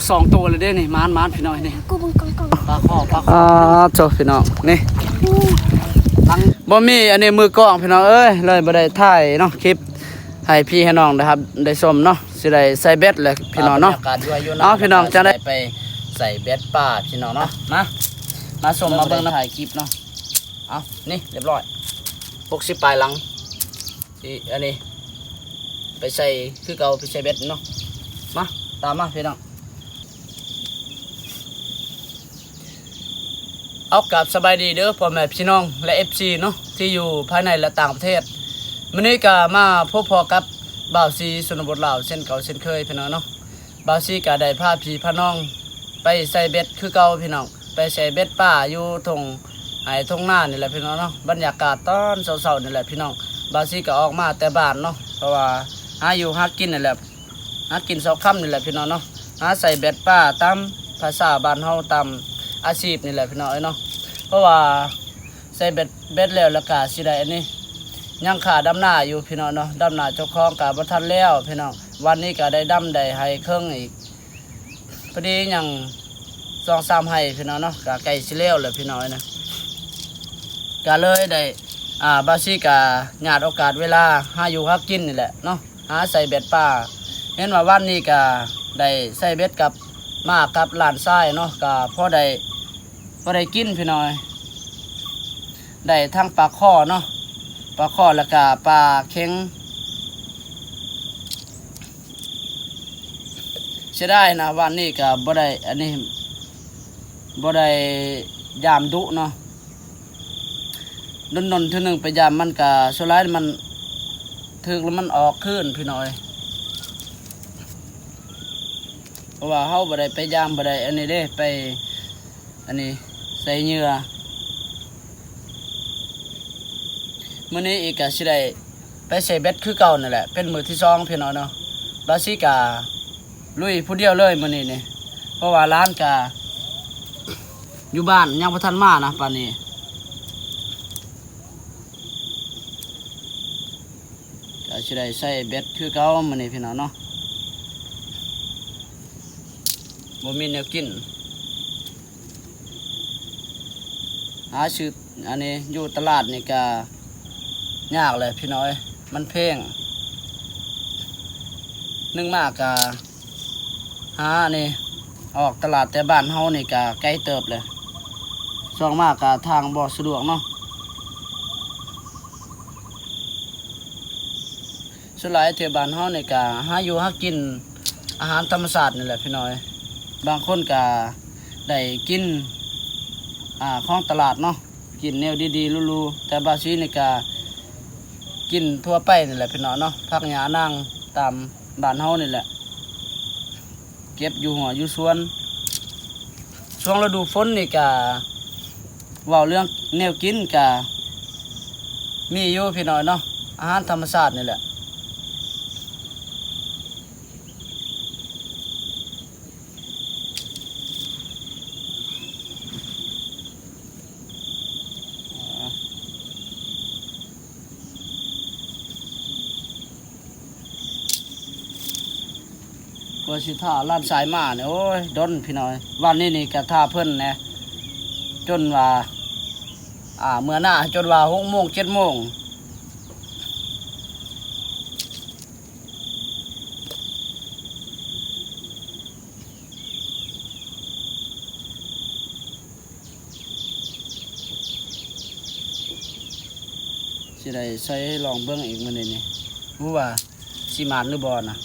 ສອງໂຕແລ້ວເດ້ນີ້ ມານໆ ພີ່ນ້ອງນີ້ ກູເບິ່ງກ່ອນໆ ປາຄໍ່ ປາຄໍ່ ອ້າ ໂທ້ ພີ່ນ້ອງ ນີ້ ຫຼັງ ບໍ່ມີອັນນີ້ມືກ້ອງ ພີ່ນ້ອງເອີຍ ເລີຍບໍ່ໄດ້ຖ່າຍເນາະ ຄລິບໃຫ້ພີ່ໃຫ້ນ້ອງໄດ້ຮັບໄດ້ຊົມເນາະ ຊິໄດ້ໃສ່ເບັດແຫຼະ ພີ່ນ້ອງເນາະ ບນຍກາດຢູ່ ເອົາ ພີ່ນ້ອງ ຈັ່ງໃດ ໄປໃສ່ເບັດປາ ພີ່ນ້ອງເນາະ ມາ ມາຊົມມາເບິ່ງນຳ ຖ່າຍຄລິບເນາະ ເອົາ ນີ້ ຮຽບຮ້ອຍ ຫົກສິບປາຍຫຼັງ ຊິອັນນີ້ ໄປໃສ່ຄືເກົ່າ ໄປໃສ່ເບັດເນາະ ມາ ຕາມມາ ພີ່ນ້ອງ ເອົາ ກາບສະບາຍດີເດີພໍ່ແມ່ພີ່ນ້ອງ ແລະ ເອັຟຊີ ເນາະ ທີ່ຢູ່ພາຍໃນ ແລະ ຕ່າງປະເທດ ມື້ນີ້ກະມາພົບພໍ້ກັບບ່າວຊີ ຊົນນະບົດລາວ ເຊັ່ນເກົ່າເຊັ່ນເຄີຍ ພີ່ນ້ອງເນາະ ບ່າວຊີກະໄດ້ພາພີ່ພານ້ອງ ໄປໃສ່ເບັດຄືເກົ່າ ພີ່ນ້ອງ ໄປໃສ່ເບັດປາຢູ່ທົ່ງໄຮ່ທົ່ງນານີ້ແຫຼະ ພີ່ນ້ອງເນາະ ບັນຍາກາດຕອນເຊົ້າໆນີ້ແຫຼະ ພີ່ນ້ອງ ບ່າວຊີກະອອກມາແຕ່ບ້ານເນາະ ເພາະວ່າຫາຢູ່ຫາກິນນີ້ແຫຼະ ຫາກິນເຊົ້າຄ່ຳນີ້ແຫຼະ ພີ່ນ້ອງເນາະ ຫາໃສ່ເບັດປາຕາມພາສາບ້ານເຮົາ ຕາມອາຊີບນີ້ແຫຼະ ພີ່ນ້ອງເອີຍເນາະ ເພາະວ່າໃສ່ເບັດ ເບັດແລ້ວ ແລ້ວກະຊິໄດ້ອັນນີ້ ຍັງຄາດຳນາຢູ່ ພີ່ນ້ອງເນາະ ດຳນາເຈົ້າຂອງກະບໍ່ທັນແລ້ວ ພີ່ນ້ອງ ວັນນີ້ກະໄດ້ດຳໄດ້ໄຮ່ເຄິ່ງອີກ ພໍດີຍັງສອງສາມໄຮ່ ພີ່ນ້ອງເນາະ ກະໃກ້ຊິແລ້ວແລ້ວ ພີ່ນ້ອງເອີຍນະ ກະເລີຍໄດ້ ອ່າ ບ່າວຊີກະຍາດໂອກາດເວລາຫາຢູ່ຫາກິນນີ້ແຫຼະເນາະ ຫາໃສ່ເບັດປາ ເຫັນວ່າວັນນີ້ກະໄດ້ໃສ່ເບັດກັບ ມາກັບຫຼານຊາຍເນາະ ກະພໍໄດ້ ພໍໄດ້ກິນ ພີ່ນ້ອງເອີຍ ໄດ້ທັງປາຄໍ່ເນາະ ປາຄໍ່ ແລ້ວກະປາເຂັງ ເສຍດາຍນະ ວັນນີ້ກະບໍ່ໄດ້ ອັນນີ້ ບໍ່ໄດ້ຢາມດຸເນາະ ດົນໆເທື່ອໜຶ່ງໄປຢາມມັນກະ ສ່ວນຫຼາຍມັນຖືກແລ້ວມັນອອກຄືນ ພີ່ນ້ອງເອີຍ ເພາະວ່າເຮົາບໍ່ໄດ້ໄປຢາມ ບໍ່ໄດ້ອັນນີ້ເດ້ ໄປ ອັນນີ້ໃສ່ເຫຍື່ອ ມື້ນີ້ອີກກະຊິໄດ້ໄປໃສ່ເບັດຄືເກົ່ານັ້ນແຫຼະ ເປັນມື້ທີສອງ ພີ່ນ້ອງເນາະ ບ່າວຊີກະລຸຍຜູ້ດຽວເລີຍມື້ນີ້ນີ້ ເພາະວ່າຫຼານກະຢູ່ບ້ານ ຍັງບໍ່ທັນມານະປານນີ້ ກະຊິໄດ້ໃສ່ເບັດຄືເກົ່າມື້ນີ້ ພີ່ນ້ອງເນາະ ບໍ່ມີແນວກິນ ຫາຊື້ອັນນີ້ຢູ່ຕະຫຼາດນີ້ກະຍາກແຫຼະ ພີ່ນ້ອງເອີຍ ມັນແພງ ໜຶ່ງມາກະຫາອັນນີ້ ອອກຕະຫຼາດແຕ່ບ້ານເຮົານີ້ກະໄກເຕີບແຫຼະ ສອງມາກະທາງບໍ່ສະດວກເນາະ. ສ່ວນຫຼາຍແຖວບ້ານເຮົານີ້ກະຫາຢູ່ຫາກິນອາຫານທຳມະຊາດນີ້ແຫຼະພີ່ນ້ອງເອີຍ. ບາງຄົນກະໄດ້ກິນ ອາ ຂອງຕະຫຼາດເນາະ, ກິນແນວດີໆຫຼູໆ, ແຕ່ບ່າວສີນີ້ກະກິນທົ່ວໄປນີ້ແຫຼະພີ່ນ້ອງເນາະ, ຜັກຫຍ້ານາງຕາມບ້ານເຮົານີ້ແຫຼະ. ເກັບຢູ່ຮົ້ວຢູ່ສວນ. ຊ່ວງລະດູຝົນນີ້ກະ ເວົ້າເລື່ອງແນວກິນກະມີຢູ່ພີ່ນ້ອງເນາະ, ອາຫານທຳມະຊາດນີ້ແຫຼະ. ກວ່າຊິຖ້າຫຼານຊາຍມານີ້ ໂອ້ຍ ດົນພີ່ນ້ອງ. ວານນີ້ນີ້ກະຖ້າເພິ່ນແດ່ ຈົນວ່າ ອາ ເມືອໜ້າ ຈົນວ່າຫົກໂມງ ເຈັດໂມງ. ຊິໄດ້ໃສ່ລອງເບິ່ງອີກມື້ນີ້ນີ້ ບໍ່ວ່າຊິໝານຫຼືບໍ່ນະ.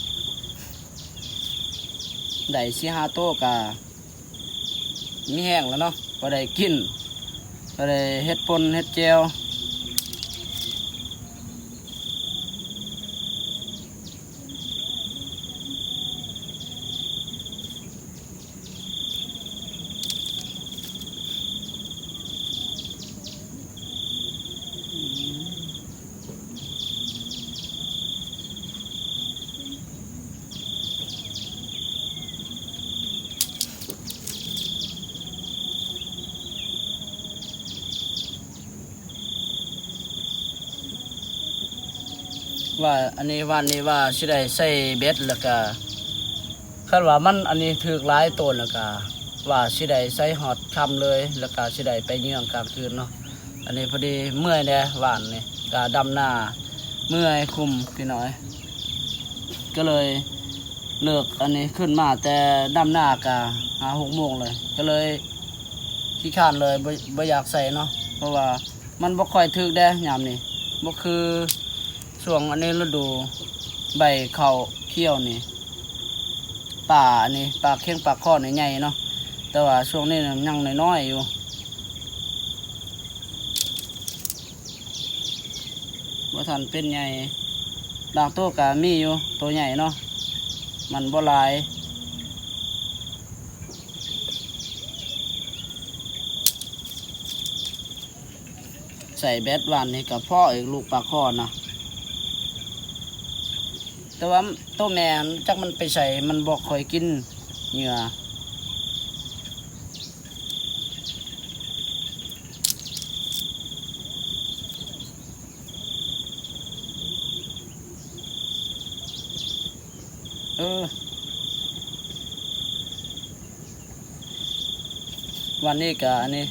ໄດ້ສີ່ຫ້າໂຕກະມີແຮງແລ້ວເນາະ, ພໍໄດ້ກິນ ພໍໄດ້ເຮັດປົ່ນເຮັດແຈ່ວ. ວ່າອັນນີ້ ວານນີ້ວ່າຊິໄດ້ໃສ່ເບັດ ແລ້ວກະ ຄັນວ່າມັນອັນນີ້ຖືກຫຼາຍໂຕ ແລ້ວກະວ່າຊິໄດ້ໃສ່ຮອດຄ່ຳເລີຍ ແລ້ວກະຊິໄດ້ໄປເຍືອງກາງຄືນເນາະ. ອັນນີ້ພໍດີເມື່ອຍແດ່ ຫວ່ານນີ້ກະດຳນາເມື່ອຍຄຸມພີ່ນ້ອງເອີຍ ກໍເລີຍເລີກອັນນີ້ ຂຶ້ນມາແຕ່ດຳນາກະຫ້າຫົກໂມງເລີຍ ກໍເລີຍຂີ້ຄ້ານເລີຍ ບໍ່ ບໍ່ຢາກໃສ່ເນາະ ເພາະວ່າ ມັນບໍ່ຄ່ອຍຖືກແດ່ຍາມນີ້ ບໍ່ຄືຊ່ວງອັນນີ້ ລະດູໃບເຂົ້າຂຽວນີ້ ປາອັນນີ້ ປາເຄັງປາຄໍ່ນີ້ໃຫຍ່ເນາະ ແຕ່ວ່າຊ່ວງນີ້ນະ ມັນຍັງນ້ອຍໆຢູ່ ບໍ່ທັນເປັນໃຫຍ່. ບາງໂຕກະມີຢູ່ ໂຕໃຫຍ່ເນາະ ມັນບໍ່ຫຼາຍ. ໃສ່ແບັດຫວ່ານນີ້ກະພໍ້ອີກ ລູກປາຄໍ່ນະ ແຕ່ວ່າໂຕແມ່ຫັ້ນຈັກມັນໄປໃສ ມັນບໍ່ຄ່ອຍກິນເຫຍື່ອ. ເອີ ວັນນີ້ກະອັນນີ້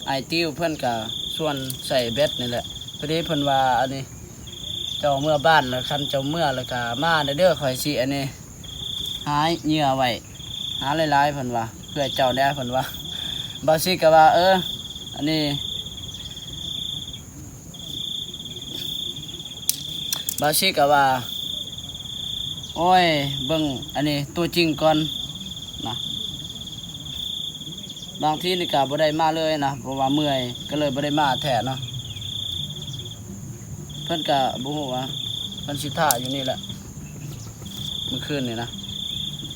ອ້າຍຕິວເພິ່ນກະຊວນໃສ່ແບັດນີ້ແຫຼະ ພໍດີເພິ່ນວ່າອັນນີ້ ເຈົ້າເມືອບ້ານລະ ຄັນເຈົ້າເມືອລະກະມາເດີ ຂ້ອຍຊິອັນນີ້ ຫາເຫຍື່ອໄວ້ ຫາຫຼາຍໆ ເພິ່ນວ່າ ເພື່ອເຈົ້າແດ່ ເພິ່ນວ່າ. ບ່າວຊິກະວ່າ ເອີ ອັນນີ້ ບ່າວຊິກະວ່າ ໂອ້ຍ ເບິ່ງອັນນີ້ຕົວຈິງກ່ອນນະ ບາງທີນີ້ກະບໍ່ໄດ້ມາເລີຍນະ ເພາະວ່າເມື່ອຍ ກະເລີຍບໍ່ໄດ້ມາແທ້ເນາະ. ເພິ່ນກະບໍ່ຮູ້ວ່າ ເພິ່ນຊິຖ້າຢູ່ນີ້ແຫຼະ ມື້ຄືນນີ້ນະ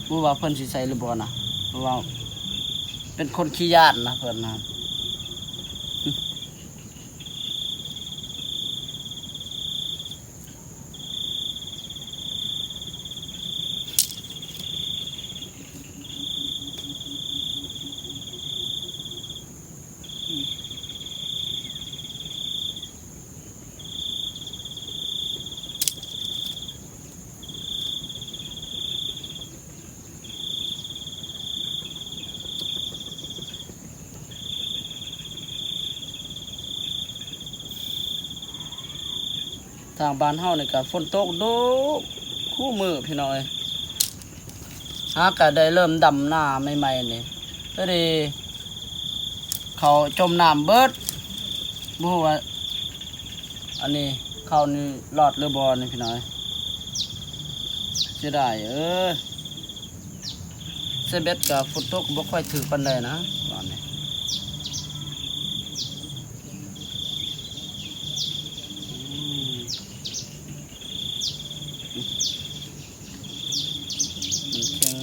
ບໍ່ຮູ້ວ່າເພິ່ນຊິໃສ່ຫຼືບໍ່ນະ ເພາະວ່າເປັນຄົນຂີ້ຢ້ານນະ ເພິ່ນນະ. ທາງບ້ານເຮົານີ້ກະຝົນຕົກດຸຄູ່ມື້ພີ່ນ້ອງເອີຍ ຫາກະໄດ້ເລີ່ມດຳນາໃໝ່ໆນີ້ ກະດີ ເຂົ້າຈົມນ້ຳເບິດ ບໍ່ຮູ້ວ່າ ອັນນີ້ເຂົ້ານີ້ລອດຫຼືບໍ່ນີ້ພີ່ນ້ອງເອີຍ ເສຍດາຍເອີຍ. ໃສ່ແບັດກະຝົນຕົກບໍ່ຄ່ອຍຖືກປານໃດນະ ບາດນີ້ ອືມ ມັນແຂງ.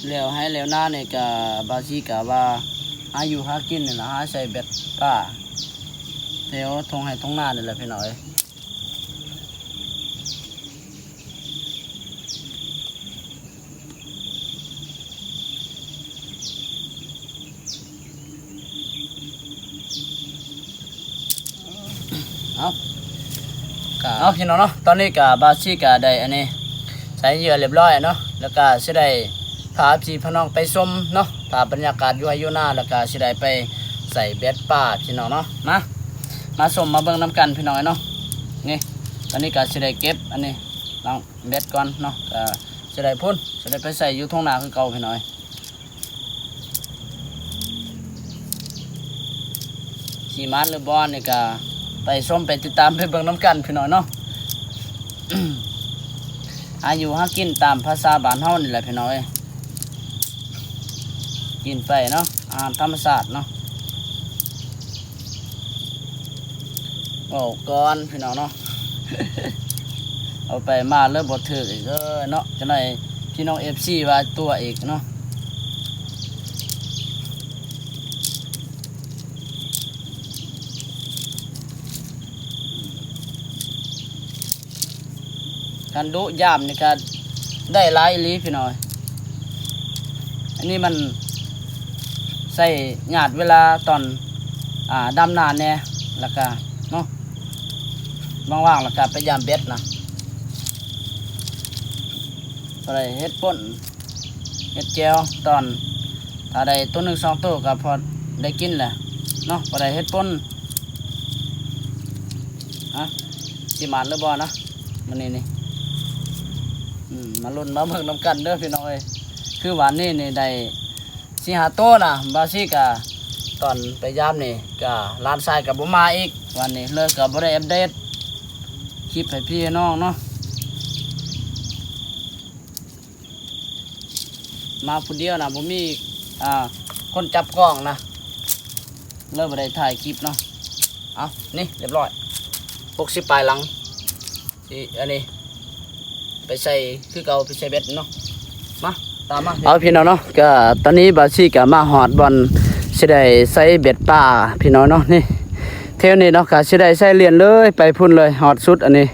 ແລ້ວໄຮ່ແລ້ວນານີ້ກະ ບ່າວຊິກະວ່າຫາຢູ່ຫາກິນນີ້ລະ ຫາໃສ່ແບັດປາແຖວທົ່ງໄຮ່ທົ່ງນານີ້ແຫຼະພີ່ນ້ອງເອີຍ. ເອົາ ກະ ເອົາ ພີ່ນ້ອງເນາະ ຕອນນີ້ກະບ່າວຊິກະໄດ້ອັນນີ້ ໃສ່ເຫຍື່ອລຽບຮ້ອຍເນາະ ແລ້ວກະຊິໄດ້ພາພີ່ພານ້ອງໄປຊົມເນາະ ພາບບັນຍາກາດຢູ່ໄຮ່ຢູ່ນາ ແລ້ວກະຊິໄດ້ໄປໃສ່ແບັດປາພີ່ນ້ອງເນາະ. ມາ ມາຊົມມາເບິ່ງນຳກັນພີ່ນ້ອງເນາະ. ນີ້ ຕອນນີ້ກະຊິໄດ້ເກັບອັນນີ້ ລ້າງແບັດກ່ອນເນາະ ກະຊິໄດ້ພຸ້ນ ຊິໄດ້ໄປໃສ່ຢູ່ທົ່ງນາຄືເກົ່າພີ່ນ້ອງ. ຊິໝານຫຼືບໍ່ນີ້ກະໄປຊົມໄປຕິດຕາມໄປເບິ່ງນຳກັນພີ່ນ້ອງເນາະ. ຫາຢູ່ຫາກິນຕາມພາສາບ້ານເຮົານີ້ແຫຼະພີ່ນ້ອງເອີຍ ກິນໄປເນາະ ອາຫານທຳມະຊາດເນາະ. ເວົ້າກ່ອນພີ່ນ້ອງເນາະ ເອົາໄປມາເລີຍບໍ່ຖືກອີກເດີເນາະ ຈັ່ງໃດພີ່ນ້ອງເອັຟຊີວ່າຕົວະອີກເນາະ. ຄັນດຸຢາມນີ້ກະໄດ້ຫຼາຍອີ່ຫຼີພີ່ນ້ອງ. ອັນນີ້ມັນໃຊ້ຍາດເວລາຕອນ ອ່າ ດຳນາແດ່ ແລ້ວກະເນາະ ວ່າງໆ ແລ້ວກະໄປຢາມເບັດນະ ກໍໄດ້ເຮັດປົ່ນ ເຮັດແຈ່ວຕອນ ຖ້າໄດ້ໂຕໜຶ່ງສອງໂຕກໍພໍໄດ້ກິນແຫຼະເນາະ ພໍໄດ້ເຮັດປົ່ນ. ອະ ຊິໝານຫຼືບໍ່ນະມື້ນີ້ນີ້ ອືມ ມາລຸ້ນມາເບິ່ງນຳກັນເດີພີ່ນ້ອງເອີຍ. ຄືວານນີ້ນີ້ໄດ້ສີ່ຫ້າໂຕນະ ບ່າວຊີກະ ຕອນໄປຢາມນີ້ກະຫຼານຊາຍກະບໍ່ມາອີກ ວານນີ້ເລີຍກະບໍ່ໄດ້ອັບເດດຄລິບໃຫ້ພີ່ໃຫ້ນ້ອງເນາະ. ມາຜູ້ດຽວນະ ບໍ່ມີ ອ່າ ຄົນຈັບກ້ອງນະ ເລີຍບໍ່ໄດ້ຖ່າຍຄລິບເນາະ. ເອົາ ນີ້ລຽບຮ້ອຍ ຫົກສິບປາຍຫຼັງ ຊິອັນນີ້ໄປໃສ່ຄືເກົ່າ ໄປໃສ່ເບັດເນາະ. ມາ ຕາມມາ ເອົາ ພີ່ນ້ອງເນາະ. ກະຕອນນີ້ບ່າວຊີກະມາຮອດບ່ອນຊິໄດ້ໃສ່ເບັດປາ ພີ່ນ້ອງເນາະ. ນີ້ ແຖວນີ້ເນາະ ກະຊິໄດ້ໃສ່ລຽນເລີຍ ໄປພຸ້ນເລີຍ ຮອດສຸດອັນນີ້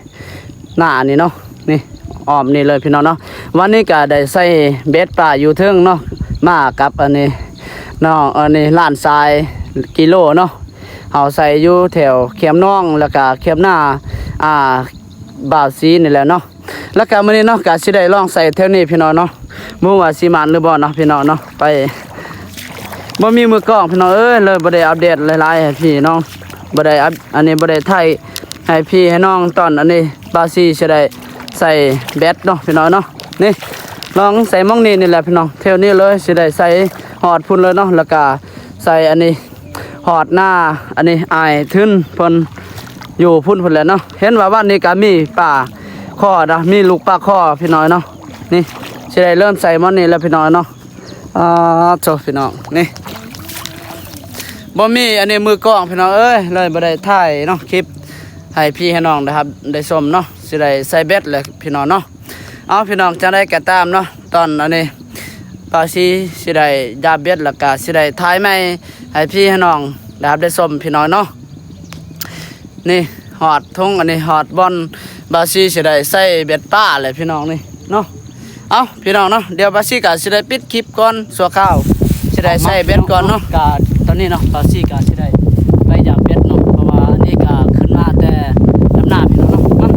ໜ້າອັນນີ້ເນາະ ນີ້ອ້ອມນີ້ເລີຍພີ່ນ້ອງເນາະ. ວັນນີ້ກະໄດ້ໃສ່ເບັດປາຢູ່ເທິງເນາະ ມາກັບອັນນີ້ນ້ອງ ອັນນີ້ຫຼານຊາຍກິໂລເນາະ. ເຮົາໃສ່ຢູ່ແຖວແຄມໜອງ ແລ້ວກະແຄມໜ້າ ອ່າ ບ່າວຊີນີ້ແຫຼະເນາະ. ແລ້ວກະມື້ນີ້ເນາະ ກະຊິໄດ້ລອງໃສ່ແຖວນີ້ພີ່ນ້ອງເນາະ ບໍ່ຮູ້ວ່າຊິໝານຫຼືບໍ່ເນາະ ພີ່ນ້ອງເນາະ. ໄປ ບໍ່ມີມືກ້ອງພີ່ນ້ອງເອີຍ ເລີຍບໍ່ໄດ້ອັບເດດຫຼາຍໆ ໃຫ້ພີ່ນ້ອງ ບໍ່ໄດ້ອັບ ອັນນີ້ບໍ່ໄດ້ຖ່າຍ ໃຫ້ພີ່ໃຫ້ນ້ອງຕອນອັນນີ້ ບ່າວຊີຊິໄດ້ໃສ່ເບັດເນາະພີ່ນ້ອງເນາະ. ນີ້ລອງໃສ່ໝ່ອງນີ້ນີ້ແຫຼະພີ່ນ້ອງ ແຖວນີ້ເລີຍ ຊິໄດ້ໃສ່ຮອດພຸ້ນເລີຍເນາະ. ແລ້ວກະໃສ່ອັນນີ້ຮອດໜ້າ ອັນນີ້ອ້າຍທຶນເພິ່ນຢູ່ພຸ້ນພຸ້ນແຫຼະເນາະ. ເຫັນວ່າວັນນີ້ກະມີປາຄໍນະ ມີລູກປາຄໍພີ່ນ້ອງເນາະ. ນີ້ຊິໄດ້ເລີ່ມໃສ່ໝ່ອງນີ້ແລ້ວພີ່ນ້ອງເນາະ. ອາ ໂທ້ ພີ່ນ້ອງ ນີ້ ບໍ່ມີອັນນີ້ມືກ້ອງພີ່ນ້ອງເອີຍ ເລີຍບໍ່ໄດ້ຖ່າຍເນາະ ຄລິບໃຫ້ພີ່ໃຫ້ນ້ອງໄດ້ຮັບໄດ້ຊົມເນາະ. ຊິໄດ້ໃສ່ເບັດແຫຼະພີ່ນ້ອງເນາະ. ເອົາ ພີ່ນ້ອງ ຈັ່ງໃດກໍຕາມເນາະ ຕອນອັນນີ້ບ່າວຊີຊິໄດ້ຢາມເບັດ ແລ້ວກະຊິໄດ້ຖ່າຍໃໝ່ໃຫ້ພີ່ໃຫ້ນ້ອງໄດ້ຮັບໄດ້ຊົມພີ່ນ້ອງເນາະ. ນີ້ຮອດທົ່ງ ອັນນີ້ຮອດບ່ອນບ່າວຊີຊິໄດ້ໃສ່ເບັດປາແຫຼະພີ່ນ້ອງນີ້ເນາະ. ເອົາ ພີ່ນ້ອງເນາະ ດຽວບ່າວຊີກະຊິໄດ້ປິດຄລິບກ່ອນຊົ່ວຄາວ ຊິໄດ້ໃສ່ເບັດກ່ອນເນາະ. ກະຕອນນີ້ເນາະ ບ່າວຊີກະຊິໄດ້ໄປຢາມເບັດເນາະ ເພາະວ່າອັນນີ້ກະຂຶ້ນມາແຕ່ດຳນາພີ່ນ້ອງເນາະ.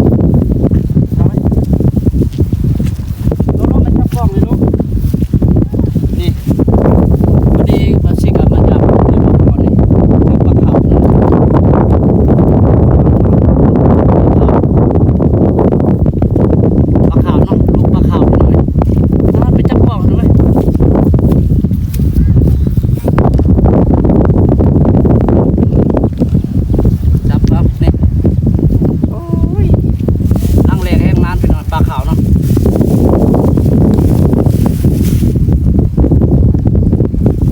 ມາ ໂລໂລ ມາຈັບກ້ອງນີ້ລູກ. ນີ້ ພໍດີວ່າຊິກັບມາຈາກທີ່ບໍ່ພໍນີ້ ຄືປາຂາວ ປາຂາວເນາະ ລູກປາຂາວນ້ອຍ. ມາ ໄປຈັບກ້ອງເລີຍ ຈັບ ຈັບ ນີ້ ໂອ້ຍ ລັງແລແຮງມານ ພີ່ນ້ອງ ປາຂາວເນາະ.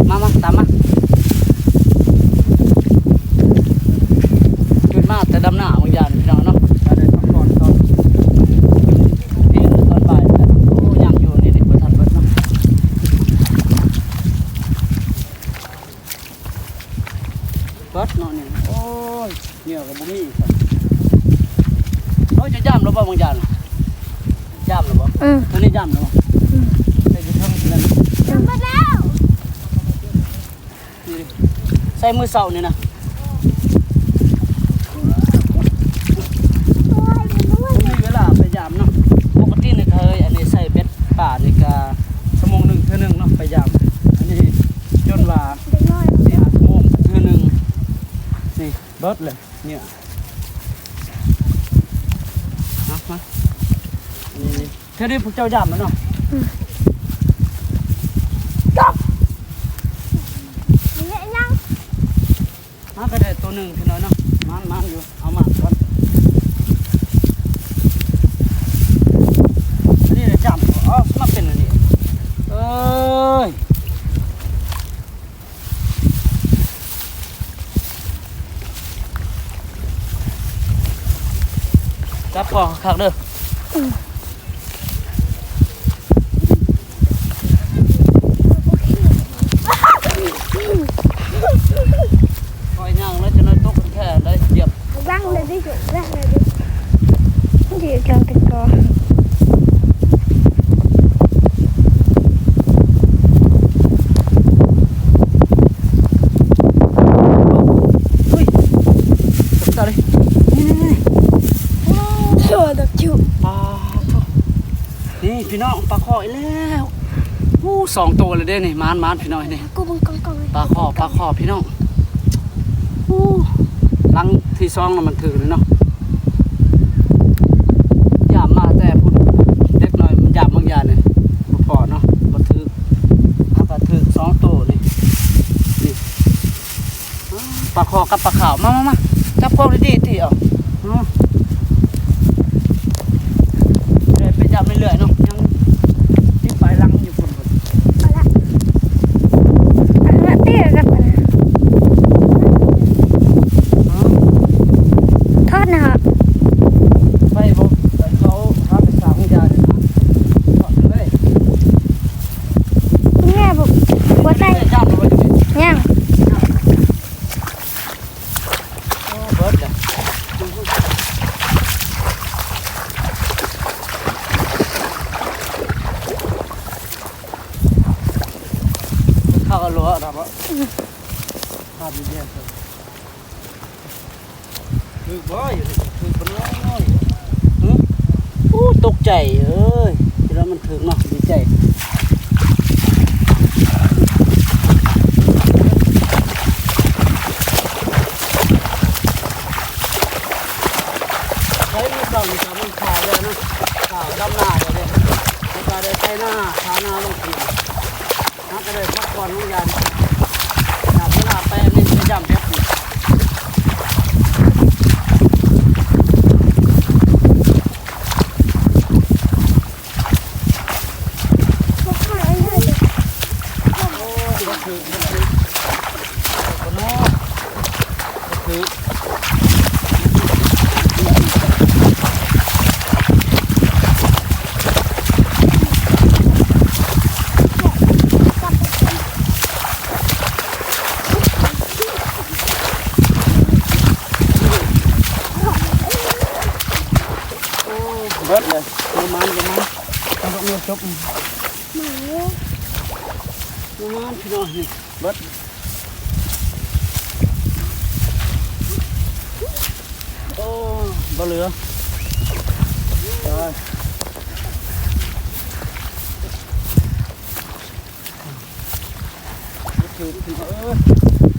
ມາ ມາ ຕາມມາ ຂຶ້ນມາແຕ່ດຳໜ້າບາງຢ່າງ ພີ່ນ້ອງເນາະ ກໍໄດ້ພັກຜ່ອນຕອນ ເພນຕອນບ່າຍ. ໂອ້ ຍັງຢູ່ນີ້ ນີ້ບໍ່ທັນເບິດເນາະ. ເບິດເນາະນີ້ ໂອ້ຍ ເຫຍື່ອກໍບໍ່ມີອີກ. ໂອ້ຍ ຈະຢາມແລ້ວບໍ່ບາງຢ່າງ ຢາມແລ້ວບໍ່? ເອີ ໂຕນີ້ຢາມແລ້ວບໍ່? ອືມ ແຕ່ຢູ່ເທິງນັ້ນ ເບິດແລ້ວ ນີ້ ໃສ່ມື້ເຊົ້ານີ້ນະ ບໍ່ມີເວລາໄປຢາມເນາະ. ປົກກະຕິນີ້ເຄີຍ ອັນນີ້ໃສ່ເບັດປານີ້ກະຊົ່ວໂມງໜຶ່ງເທື່ອໜຶ່ງເນາະ ໄປຢາມ. ອັນນີ້ຈົນວ່າ ເດັກນ້ອຍ ສີ່ຫ້າຊົ່ວໂມງເທື່ອໜຶ່ງ ນີ້ ເບິດເລີຍເຫຍື່ອ ມາ ມາ ນີ້ ເທື່ອນີ້ພວກເຈົ້າຢາມແລ້ວເນາະ. ອືມ ຈັບ ເຮັດຫຍັງ? ມາກໍໄດ້ໂຕໜຶ່ງພີ່ນ້ອງເນາະ ມານໆຢູ່ ເອົາມາກ່ອນ. ອັນນີ້ໄດ້ຈຳ ເອົາມາເປັນອັນນີ້ ເອີຍ ຈັບຄໍຄັກໆເດີ. ຂ້ອຍຍ່າງແລ້ວຈະໜ້ອຍຕົກແທ້ໄດ້ຢຽບ. ວາງເລີຍເດີ ວາງເລີຍເດີ ດີຈັງແຕ່ກໍ ອຸ້ຍ ຕົກໃຈເລີຍ ນີ້ໆໆ. ພີ່ນ້ອງ ປາຄໍ້ອີກແລ້ວ. ໂອ້ ສອງໂຕແລ້ວເດ້ນີ້. ໝານໆ ພີ່ນ້ອງເດ້. ກູເບິ່ງກ້ອງໆ ເລີຍ ປາຄໍ້ ປາຄໍ້ ພີ່ນ້ອງ. ໂອ້ ຫຼັງທີສອງແລ້ວມັນຖືກເນາະ. ຢາມມາແຕ່ພຸ້ນ ເດັກນ້ອຍມັນຢາມບາງຢ່າງນີ້ ບໍ່ພໍເນາະ ບໍ່ຖືກ. ເຮົາກໍຖືກສອງໂຕນີ້ ນີ້. ປາຄໍ່ກັບປາຂາວ. ມາ ມາ ມາ ຈັບກ້ອງດີໆຕິ. ເອົາ ອືມ ໄດ້ໄປຈັບເລື້ອຍໆເນາະ. ຍັງຕິດປາຍຫຼັງຢູ່ພຸ້ນ ພຸ້ນ. ເອົາລະ ເອົາລະ ຕິດກັນ. ຮະ ຖອດນະ. ໄປບໍ່? ໄປເຂົາພາໄປສາງຢາເດ້ນະ. ຖອດເລີຍ. ແມ່ບໍ່ ບໍ່ໃສ່ ຍັງ ໂອ້ ເບິດແລ້ວ ເຂົ້າກັນໂລດນະບໍ່ ອືມ ພາບດີໆ. ຖືກບໍ່? ຖືກບໍ່ນ້ອຍ? ຫຶ? ໂອ້ ຕົກໃຈເອີຍ ຄິດວ່າມັນຖືກເນາະ ດີໃຈ. ໃຊ້ມືເກົ່ານີ້ກໍມັນຂາວແລ້ວນະ ຂາວດຳໜ້າແລ້ວເດ້. ແລ້ວກໍໄດ້ໄຖນາ ຖານາລົງດິນ. ເຮົາກໍໄດ້ພັກຜ່ອນຂອງຢານ ຢານເວລາໄປອັນນີ້ໄປຢ້ຳແບບນີ້. ໂອ້ຍ ບໍ່ຖືກ ບໍ່ຖືກ ບໍ່ຖືກ. ໂອ້ ເບິດເລີຍ ບໍ່ໝານ ບໍ່ໝານ. ເອົາດອກເມຍຈົບ ມາເລີຍ ບໍ່ໝານ ພີ່ນ້ອງ ນີ້ເບິດ. ໂອ້ ບໍ່ເຫຼືອ ຕາຍ ບໍ່ຖືກ ເອີຍ.